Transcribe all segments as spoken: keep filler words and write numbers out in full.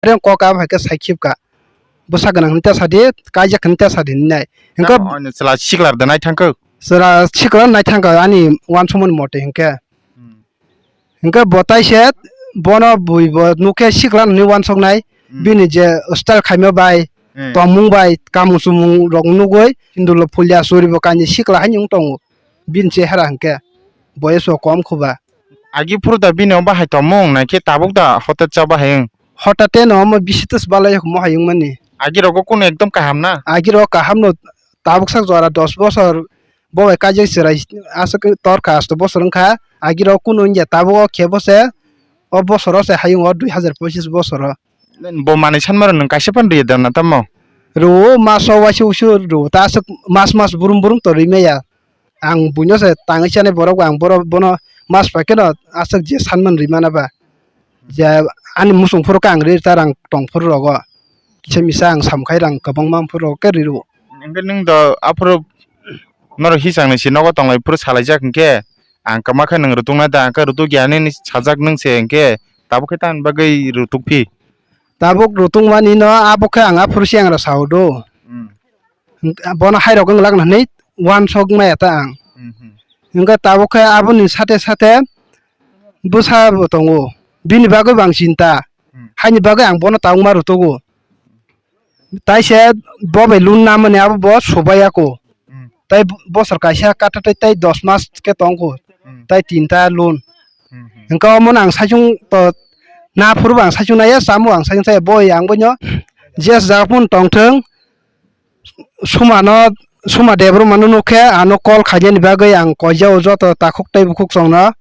Are kok abo hai khe sai khibka. Bwsa gwnang hwnwi ta sadi, kaijak hwnwi ta sadi hwnwi nai. Hwnkhe tamo ani chwla siklar da nai thangkuk. Chwla siklar nai thangkha ani uansukmani mote hwnkhe. Hmm. Hwnkhe bo tai se bono bui bo nukhe sikla hwnwi uansuknai. Hmm. Bini je style khaima bai, hmm, tongmung bai, kamung chumung rok nugwi sindulo phulia churi bo kainwi sikla haino wng tongo. Bini chehara hwnkhe boyes bo kom khuba. Agi phuru da bini o bahai tongmung naikhe tabuk da hotet cha bahai wng? Hotate no omo bisi tes balai mo hai wngmani. Agi rogo kunu ekdom kaham na? Agi rogo kaham no tabuk sak jora dos bosor bo bai kaijak chwrai aswk torkha asto bosor wngkha. Agi rogo kunu wngya tabuk o khe bo se o bosoro se hayung o dui hazar pochis bosoro. Bo manwi sanmaro nwng kaisa phano riya da na tamo? Rwo maso waisa usu rwo ta aswk mas mas burum burum to rimaya. Ang buino se tangwi chanai borok ang borok bono mas pai kheno aswk je sanman rimana ba. Je ani musung phuru khe ang ri ta rang tong phuru rogo. Kisa misa ang sam khai rang kwbangma phuru rogo khe ri rwo. Hwnkhe nwng do aphuru norok hisang ni si nogo tonglai phuru salaijak hwnkhe ang kwma khe nwng rutuk na da hwnkhe rutuk ya nini sajak nwng se hwnkhe tabuk khe tamni bagwi rutuk phi? Tabuk rutuk mani no abo khe ang aphuru si ang rw sao do. Hmm. Bono hai rok wng lak na hinwi uansuk maya ta ang. Hmm, hmm. Hwnkhe tabuk khe aboni sate sate bwsa bo tongo. Bini bagwi bo ang chinta. Hmm. Haini bagwi ang bono tabuk ma rutugo. Tai se bo bai loan namani abo bo subaiya ko. Hmm. Tai bosor kaisa kata tai, tai dos mas khe tongko. Hmm. Tai tinta loan. Hmm, hmm. Hwnkhe omo ang saichung to na phuru ang saichung naiya, chamo ang saichung chaya, boi ang boino je jaga phun tongthwng, Sumano, Suma Debbarma no nukhe ano call khainani bagwi ang koijao joto takhuk tei bukhuk chwngno.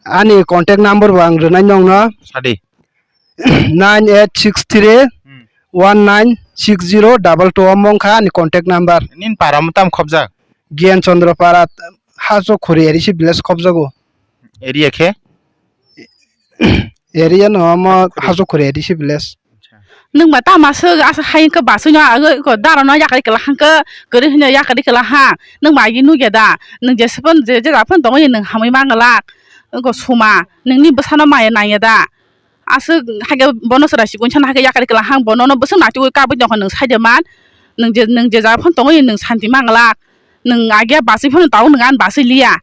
Ani contact number bo ang rwnai nongno. Sadi. Nine eight six three one nine six zero double two omo wngkha ani contact number. Nini para mo tam khobjak? Gyan Chandra para, Hajo Khuri A D C village khobjago. Area khe? Area no omo Hajo Khuri A D C village. Nwng ba tama swk asa hai wngkhe basui no agwi ko dara no yakari kwlak hwnkhe kwrwi hwnwi yakari kwlak ha. Nwng ba agi nugya da? Nwng jesa phano je, je jaga phano tongwi nwng hamwi manglak. Wngkho Suma, nwngni bwsano maya nangya da? Aswk haikhe bono chwrai chikon sana haikhe yakari kwlak hang bono no bwswk naitugwi kabui tongkha nwng saida man. Nwng je, nwng je jaga phano tongwi nwng santi manglak. Nwng agya basui phano tabuk nwng ani basui liya.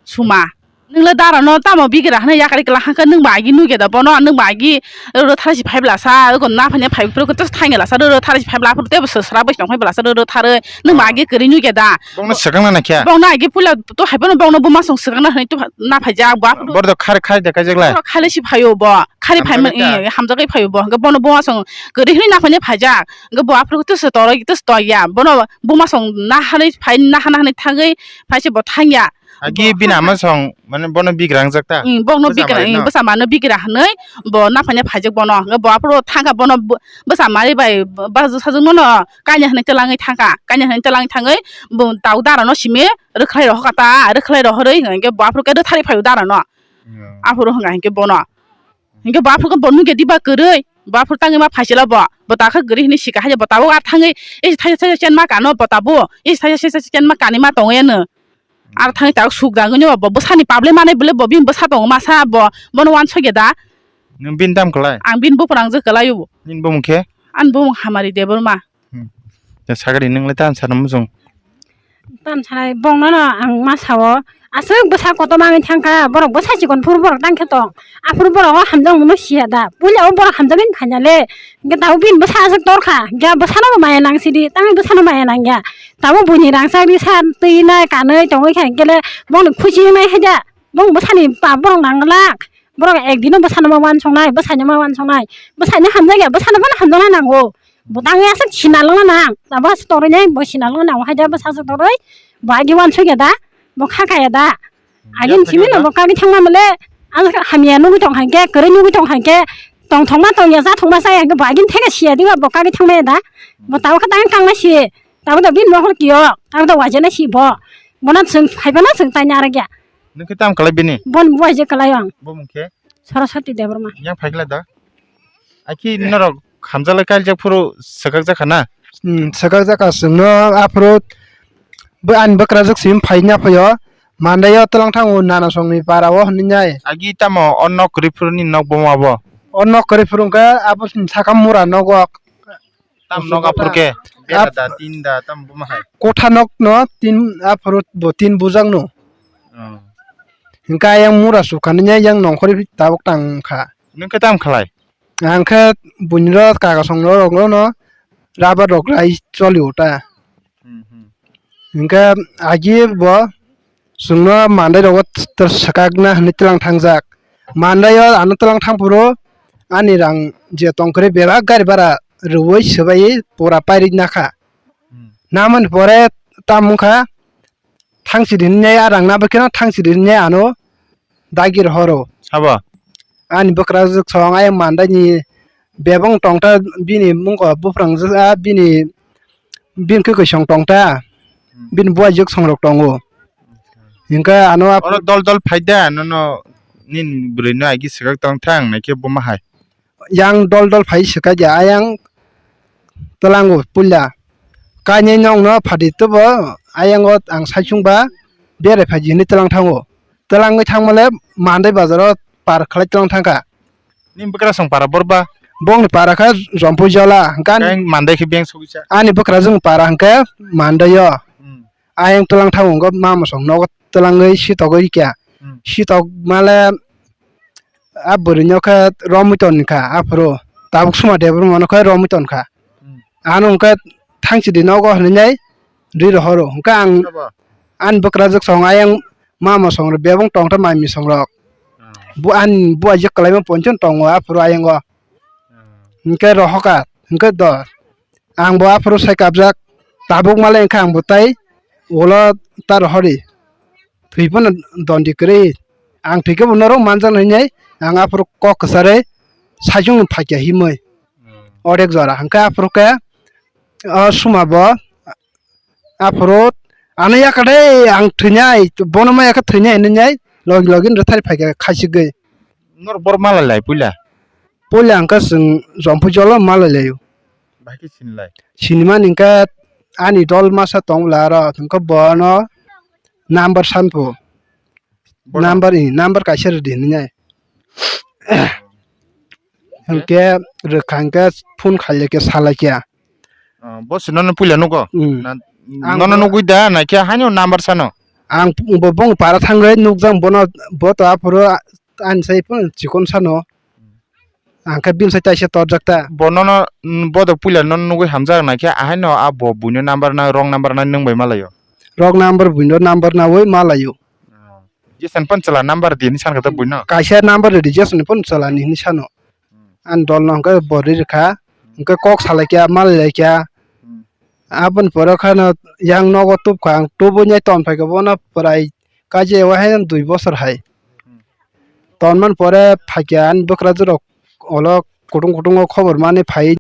Suma. Nwng le dara no tamo bigra hwnwi yakari kwlak hang khe nwng ba agi nugya da bono, nwng ba agi rw thara si phai bwlasa, oko na phanya phai phuru khe thangya lasa rw thara si phai bwla phuru tebo swsra bai tong phai bwlasa rw tharwi nwng ba agi kwrwi nugya da. Bongno swkang na kya? Bongno agi puila to hai bono bongno buma song swkang na hwnwi to na phaijak ba. Bordo khar khai de kaijak lai. Khale si phaio bo. Khari phai man, hamjagwi phaio ta? Eh, hamjagwi phaio bo. Hwnkhe bono buma song kwrwi hwnwi naphani phaijak. Hwnkhe bo aphuru twi se toroi, twi se toya. Bono buma song nahanwi phai, naha nahanwi thangwi phai se bo thangya. Agi bo bini ama song, mane bono bigra wngjak ta? Hmm, bono bwsa bigra, mari hmm, no? Bwsa mano bigra hwnwi bo naphani phaijak bono. Hwnkhe bo aphuru thangkha bono bw-, bwsa mari bai bwsajwk sajwk mano kanya hwnwi twlangwi thangkha. Kanya hwnwi twlangwi thangwi bo tau dara no simi rwkhlai rohor kha ta, rwkhlai rohorwi hwnkhe bo aphuru khe rwtharwi phaio dara no. Hmm. Aphuru hwnga hwnkhe bono. Hinkhe bo aphuru khe bo nugya diba kwrwi, bo aphuru tangwi ma phaisila bo, bo takha kwrwi hinwi sika hai bo tabuk ar thangwi isi thaisa thaisa chenma kano bo tabuk, isi thaisa thaisa chenma kanwi ma tongwi ano. Ar thangwi tabuk suk jagwino bo bwsani problem manwi bwle bo bini bwsa tongo masa bo, bono uansukya da? Nwng bini tam kwlai? Ang bini buphang jwk kwlaio. Nini bumung khe? Ani bumung Hamari Debbarma. Hmm. Ya sagri nwng le tam sana muchung. Tam sanai bongno no ang ma sao. Aswk bwsa kotor manwi thangkha, borok bwsa chikon phuru borok tangkhe tong. Aphuru borok o hamjakmano siya da. Puila o borok hamjakmani phaina le. Hwnkhe tabuk bini bwsa aswk torkha. Hwnkhe bwsano bo maya nangsidi, tangwi bwsano maya nangya. Tabuk buini rangchak risa twi nai kanwi tongwi kha hwnkhe le bongni khuchi wngnai haida. Bong bwsani pap borok nanglak. Borok ekdino bwsano ma uansuknai, bwsaino ma uansuknai. Bwsaino hamjakya, bwsano phano hamjakna nango. Bo tangwi aswk sinalwkna nang, abo aswk torwi nai, bo sinalwkna nango, haida bwsa aswk torwi, bo agi uansukya da, bo kha kaya da. Agini simi no bo kagwi thangma mole, ang hamya nugwi tong hai khe, kwrwi nugwi tong hai khe, tongthokma tongya, chathokma chaya hai khe, bo agini theke siya diba, bo kagwi thangmaya da. Bo tabuk khe tangwi kangnai si, tabuk da bini nohor kiyok, tabuk da wajanai si bo. Bono chwng phaiphano chwng taina arwkya. Nwng khe tam kwlai bini? Bon buai je kwlai ang. Bo mung khe? Saraswati Debbarma. Yang phai khlai da? Aki norok hamjalai kailjak phuru swkakjak kha na? Hmm, swkakjak kha chwngno aphuru bo ani bwkrajwk simi phaina phaio. Mandaio twlang thango nana songni para o hwnwi nai. Agi tamo o nok kwrwi phuru ni nok bomo abo? O nok kwrwi phuru hwnkhe abo saka mura nogo. Tam nok aphuru khe bera da, tin da, tam buma hai. Kotha nok no tin aphuru bo tin bujak no. Oh. Hwnkhe ayang mura sukha nini yang nongkhorwi tabuk tang kha. Nwng khe tam khlai? Ang khe buini ro kaga song ro rok no rubber rok rai choli o ta. Hmm, hmm. Hwnkhe agi bo chwngno mandai rogo swkakna hwnwi twlang thangjak. Mandai o ano twlang thang phuru ani rang je tong kwrwi bebak gari bara rwui swbaiwi pura pairwk nakha. Hmm. Namani pore tamo wngkha thangsi rinai a rang nabaikheno thangsi rinai ano dagi rohoro. Sabo? Ani bwkrajwk song ayang mandaini bebong tongta bini mungko buprangjak a bini bini kwkwi song tongta. Hmm. Bini buaijwk songrok tongo. Acha. Hwnkhe ano ap- Oro dol dol phaida nono nini bwrwino agi swkak tong thang naikhe buma hai. Yang dol dol phai swkak ya ayang twlango puila. Kainwi nokno phadi tubo ayang o ang saichung ba berai phaji hinwi twlang thango. Twlangwi thangmale Mandai bazaro par khlai twlang thangkha. Nini bwkrajwk song para borba? Bongni para kha Jompui Jola. Hwnkhe ani Kain Mandai khe beng sugisa? Ani bwkrajwk para hwnkhe Mandai o. Hmm. Ayang twlang thango hwnkhe mama song nogo twlangwi sitogwi rikya. Hmm. Sitok male a bwrwino khe romwi tonkha aphuru. Tabuk suma debrum ano khe romwi tonkha. Hmm. Ano hwnkhe thangchidi nogo hwnwi nai ri rohoro. Hwnkhe ang Sabo? Ani bwkrajwk song ayang mama songrok bebong tongtha mai misongrok. Ah. Bu ani buaijwk kwlaima ponchon tongo aphuru ayango. Ah. Hwnkhe rohoka, hwnkhe do. Ang bo aphuru sai kapjak, tabuk male wngkha ang bo tai ulo ta rohori. Thwi phano dondi kwrwi. Ang thwi khe bo norok manjaknai hinwi ang aphuru kok kwcharwi saichung phakya himwi. Hmm. Odek jora hwnkhe aphuru khe o suma bo aphuru ano yakade ang thwinai, bono ma yakha thwinai hinwi logi logi rwthari phaikha khaichigwi. Norok bor malai lai puila? Puila hwnkhe chwng Jompui Jolo malai laio. Bahai khe sinilai? Sinimani hwnkhe ani dol masa tong bwla aro hwnkhe bono number sanpho. Bono? Number, i, number kaisa rwdi hinwi nai. Hwnkhe rwkha hwnkhe phone khailai khe salai khe. Ah, bo se nono puila nugo? Hmm. Na, ang nono bo nugui da, naikhe haino number sano? Ang bo, bong para thangwi nukjak bono, bo to aphuru ani sai phano chikon sano. Ang khe bini sai taisa torjak ta. Bo nono, mm, bodo puila nono nugui hamjak naikhe, ahaino a bo buino number na, wrong number na nwng bai malaio? Wrong number buino number naui malaio. Oh. Jesani phone chwla number di hinwi sankha ta buino? Kaisa number rwdi, jesani phone chwlani hinwi sano. Hmm. Ani dolno hwnkhe bo ri rwkha, hwnkhe kok salai kha, malai lai kha. Hmm. Aboni pore kheno yang nogo tubkha, ang tubui nai ton phaikha, bono pwrai kaisa ewa hai dui bosor hai. Hmm. Tonmani pore phaikha ani bwkrajwk rok ulo kutung kutungo khobor mani phai